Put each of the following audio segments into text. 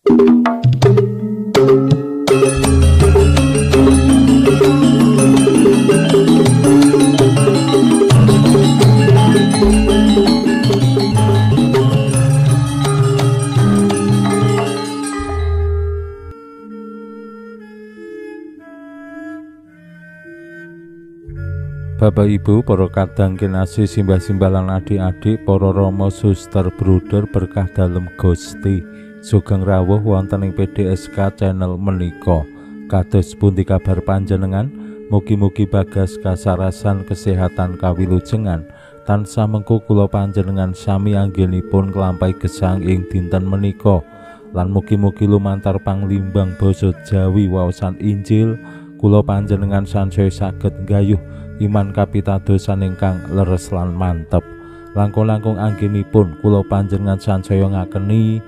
Bapak Ibu, para kadang kinasih, simbah-simbah lan adik-adik, para rama, suster, bruder berkah dalem Gusti. Sugeng rawuh wonten ing PDSK channel menika. Kados pundi kabar panjenengan? Mugi-mugi bagas kasarasan kesehatan kawilujengan. Tansah mengko kula panjenengan sami anggenipun nglampahi gesang ing dinten menika. Lan mugi-mugi lumantar panglimbang basa Jawi waosan Injil kula panjenengan sansaya saged nggayuh iman kapitadosan ingkang leres lan mantep. Langkung-langkung anggenipun kula panjenengan sansaya ngakeni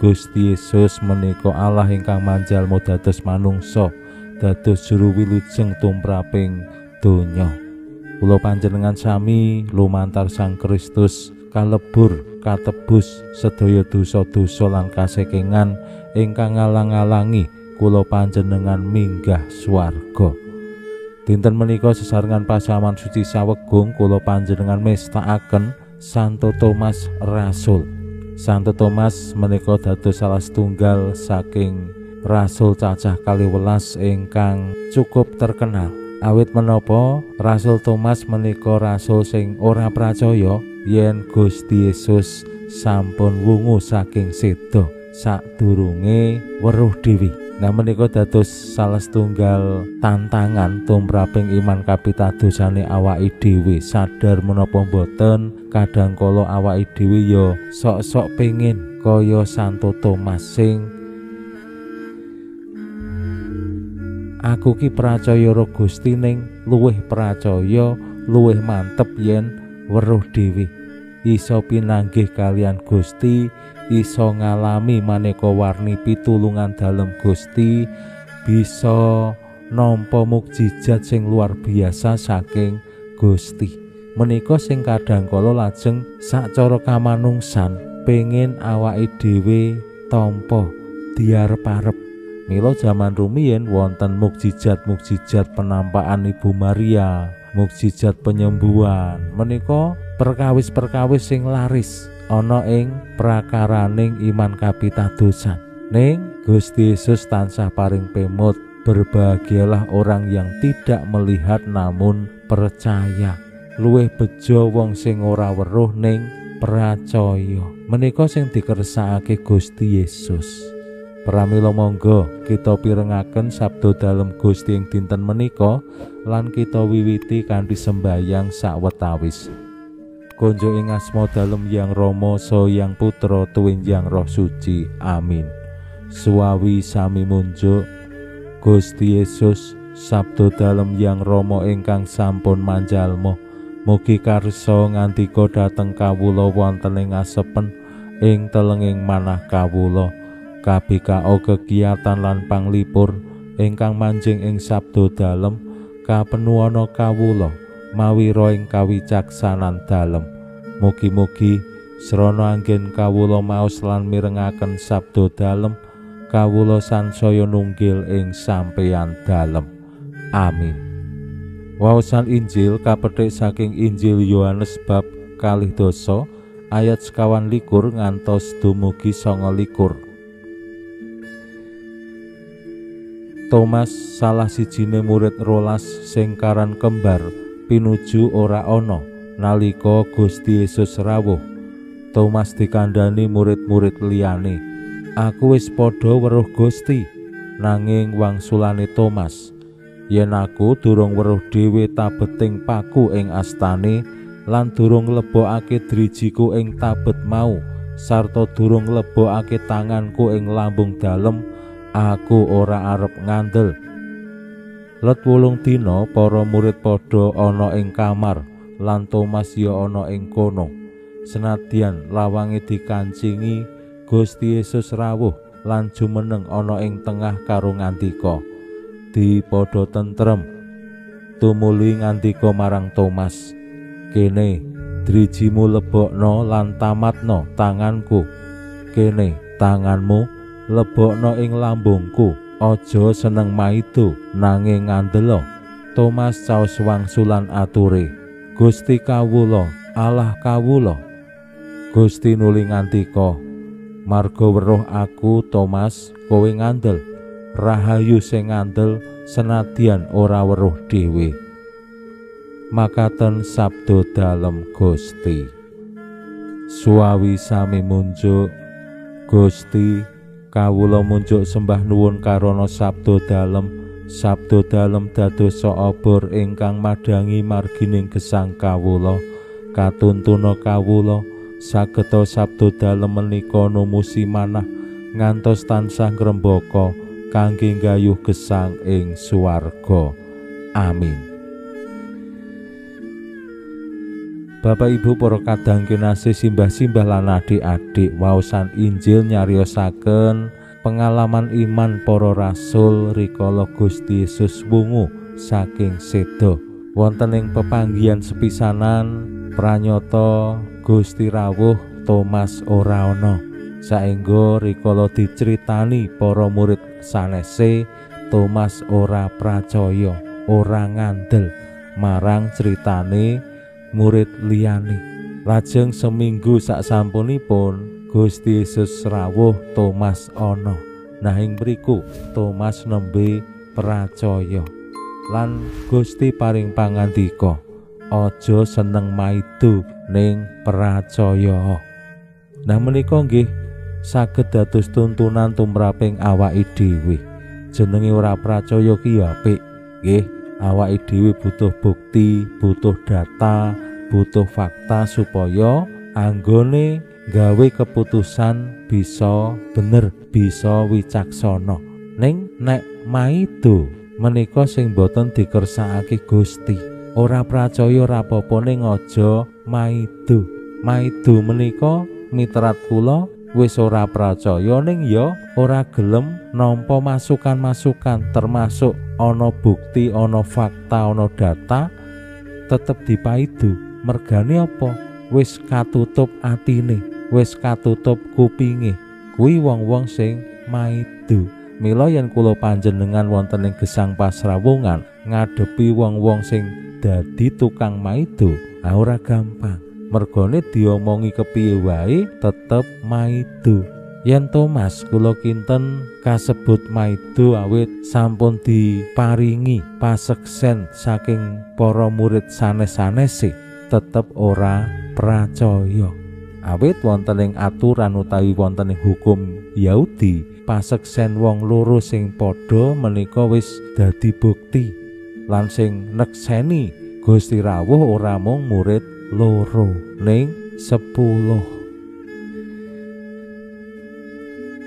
Gusti Yesus menika Allah ingkang manjalma dados manungsa, dados juru wilujeng tumraping donya. Kula panjenengan sami lumantar Sang Kristus kalebur katebus sedaya dosa-dosa lan kasekengan ingkang ngalang-alangi kula panjenengan minggah swarga. Dinten menika sesarengan pasaman suci sawegung kula panjenengan mestakaken Santo Thomas Rasul. Santo Thomas menika dados salah setunggal saking rasul cacah 12 ingkang cukup terkenal. Awit menapa Rasul Thomas menika rasul sing ora pracaya yen Gusti Yesus sampun wungu saking seda sadurunge weruh dewi. Nah menika dados salah setunggal tantangan tumraping iman kapitadosane awake dhewe. Sadar menapa mboten, kadang kala awake dhewe ya sok-sok pengin kaya Santo Thomas sing aku ki pracaya karo Gusti ning luwih pracaya, luwih mantep yen weruh dhewe. Iso pinanggih kalian Gusti, iso ngalami maneka warni pitulungan dalem Gusti, bisa nampa mukjizat sing luar biasa saking Gusti. Menika sing kadang kala lajeng sacara kamanungsan pengin awake dhewe tampa diarep-arep. Mila jaman rumiyin wonten mukjizat-mukjizat penampakan Ibu Maria, mukjizat penyembuhan. Menika perkawis-perkawis sing laris ana ing prakaraning iman kapitadosan. Ning Gusti Yesus tansah paring pemut, berbahagialah orang yang tidak melihat namun percaya. Luwih bejo wong sing ora weruh ning pracaya. Menika sing dikersakake Gusti Yesus. Pramila monggo kita pirengaken sabda dalem Gusti ing dinten menika lan kita wiwiti kanthi sembayang sawetawis. Konjo ing asma dalem Yang Rama saha Yang Putra tuwin Yang Roh Suci. Amin. Suwawi sami munjuk Gusti Yesus sabda dalem Yang Rama ingkang sampun manjalma, mugi karsa ngandika dhateng kawula wonten ing asepen ing telenging manah kawula. KBKO kegiatan lan panglipur ingkang manjing ing sabda dalem kapenuwana kawula mawira ing kawicaksanan dalem. Mugi-mugi srana anggen kawula maos lan mirengaken sabda dalem, kawula sansaya nunggil ing sampeyan dalem. Amin. Waosan Injil kapethik saking Injil Yohanes bab 12 ayat 24 ngantos dumugi 29. Thomas salah sijine murid 12 sing karan kembar pinuju ora ana nalika Gusti Yesus rawuh. Thomas dikandhani murid-murid liyane, "Aku wis padha weruh Gusti." Nanging wangsulane Thomas, "Yen aku durung weruh dhewe tabeting paku ing astane lan durung nglebokake drijiku ing tabet mau sarta durung nglebokake tanganku ing lambung dalem, aku ora arep ngandel." Let 8 dina para murid padha ana ing kamar lan Thomas ya ana ing kono. Senadyan lawange dikancingi, Gusti Yesus rawuh lan jumeneng ana ing tengah karo ngandika, "Di padha tentrem." Tumuli ngandika marang Thomas, "Kene drijimu lebokno lan tamatno tanganku. Kene tanganmu lebokno ing lambungku. Aja seneng maido nanging ngandela. Thomas caos wangsulan ature, Gusti kawula, Allah kawula. Gusti nuli ngandika, marga weruh aku Thomas, kowe ngandel. Rahayu sing ngandel senadyan ora weruh dhewe. Makaten sabda dalem Gusti. Suwawi sami munjuk, Gusti kawula munjuk sembah nuwun karana sabda dalem. Sabda dalem dados obor ingkang madhangi margining gesang kawula. Katuntuna kawula sageta sabda dalem menika numusi manah ngantos tansah ngrembaka kangge nggayuh gesang ing swarga. Amin. Bapak Ibu para kadang kinasih, simbah-simbah lan adik-adik, waosan Injil nyariosaken pengalaman iman para rasul rikala Gusti Yesus wungu saking seda. Wonten ing pepanggihan sepisanan pranyata Gusti rawuh, Thomas ora ana. Saengga rikala diceritani para murid sanese, Thomas ora pracaya, ora ngandel marang critane murid liyane. Lajeng seminggu saksampunipun Gusti Yesus rawuh, Thomas ana. Nah ing mriku Thomas nembe pracaya lan Gusti paring pangandika, aja seneng maido ning pracaya. Nah menika nggih saged dados tuntunan tumraping awake dhewe. Jenenge ora pracaya ki ya apik nggih. Awake dhewe butuh bukti, butuh data, butuh fakta supaya anggone gawe keputusan bisa bener, bisa wicaksana. Ning nek maido menika sing boten dikersakake Gusti. Ora pracaya ora apa-apa ning aja maido. Maido menika mitrat kula wis ora pracaya ning ya ora gelem nampa masukan-masukan, termasuk ana bukti, ana fakta, ana data, tetep dipaidu. Mergane apa? Wis katutup atine, wis katutup kupinge. Kuwi wong-wong sing maido. Mila yen kula panjenengan wonten ing gesang pasrawungan ngadepi wong-wong sing dadi tukang maido, ora gampang. Mergone diomongi kepiye wae tetep maido. Yen Thomas kula kinten kasebut maido awit sampun diparingi paseksen saking para murid sanes-sanese, tetep ora pracaya. Awit wonten ing aturan utawi wonten ing hukum Yahudi, paseksen wong loro sing padha menika wis dadi bukti. Lan sing nekseni Gusti rawuh ora mung murid loro ning 10.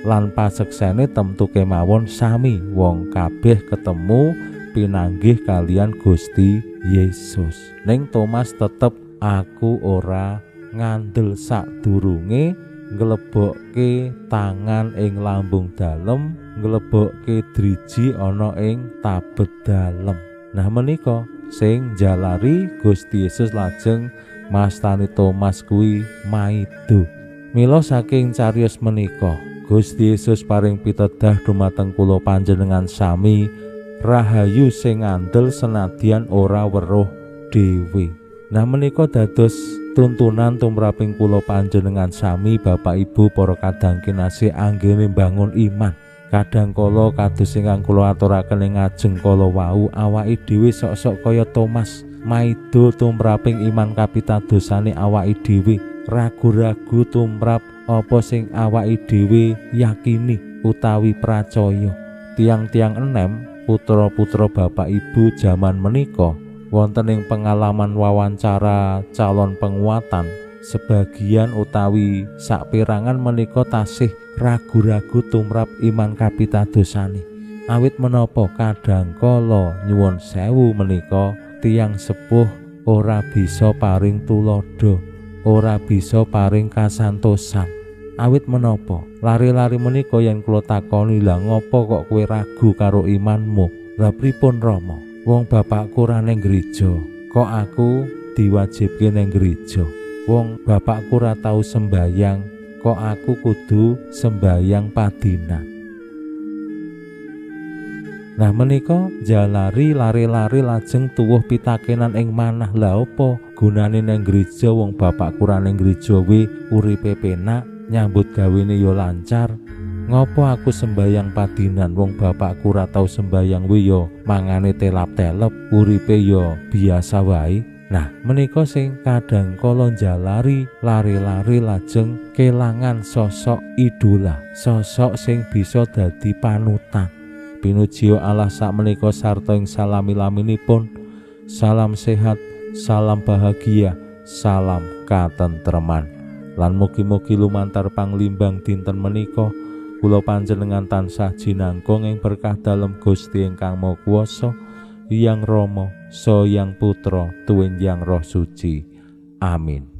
Lan paseksene temtu kemawon sami, wong kabeh ketemu pinanggih kalian Gusti Yesus. Ning Thomas tetep aku ora ngandel sadurunge nglebokke tangan ing lambung dalem, nglebokke driji ana ing tabet dalem. Nah menika sing njalari Gusti Yesus lajeng mastani Thomas kuwi maido. Mila saking cariyos menika Gusti Yesus paring pitedah dumateng kula panjenengan sami, rahayu sing ngandel senadyan ora weruh dhewe. Nah menika dados tuntunan tumraping kula panjenengan sami, Bapak Ibu para kadang kinasih, anggene mbangun iman. Kadang kala kados ingkang kula aturaken ing ngajeng kala wau, awake dhewe sok-sok kaya Thomas, maido tumraping iman kapitadosane awake dhewe, ragu-ragu tumrap apa sing awake dhewe yakini utawi pracaya. Tiang-tiang enem putra-putra bapak ibu jaman menika wonten ing pengalaman wawancara calon penguatan, sebagian utawi sakperangan menika tasih ragu-ragu tumrap iman kapitadosane. Awit menapa kadang kala nyuwun sewu menika tiyang sepuh ora bisa paring tuladha, ora bisa paring kasantosan. Awit menapa lari-lari menika yen kula takoni, lah ngopo kok kowe ragu karo imanmu? Lah pripun Rama? Wong bapakku ora ning gereja, kok aku diwajibke ning gereja? Wong bapakku ora tau sembayang, kok aku kudu sembayang padina? Nah menika jalari lari-lari lajeng tuwuh pitakenan ing manah, lha apa gunane nang gereja wong bapakku ra ning gereja we uripe penak, nyambut gawene ya lancar. Ngopo aku sembayang padinan wong bapakku ra tau sembayang we ya mangane telap-telep, uripe ya biasa wae. Nah menika sing kadang kala njalari lari-lari lajeng kelangan sosok idola, sosok sing bisa dadi panutan. Pinuji Allah sakmenika sarta ing salami-laminipun. Salam sehat, salam bahagia, salam katentreman. Lan mugi-mugi lumantar panglimbang dinten menika kula panjenengan tansah jinangkung ing berkah dalem Gusti ingkang Maha Kuwasa, Hyang Rama, Saha Hyang Putra, tuwin Hyang Roh Suci. Amin.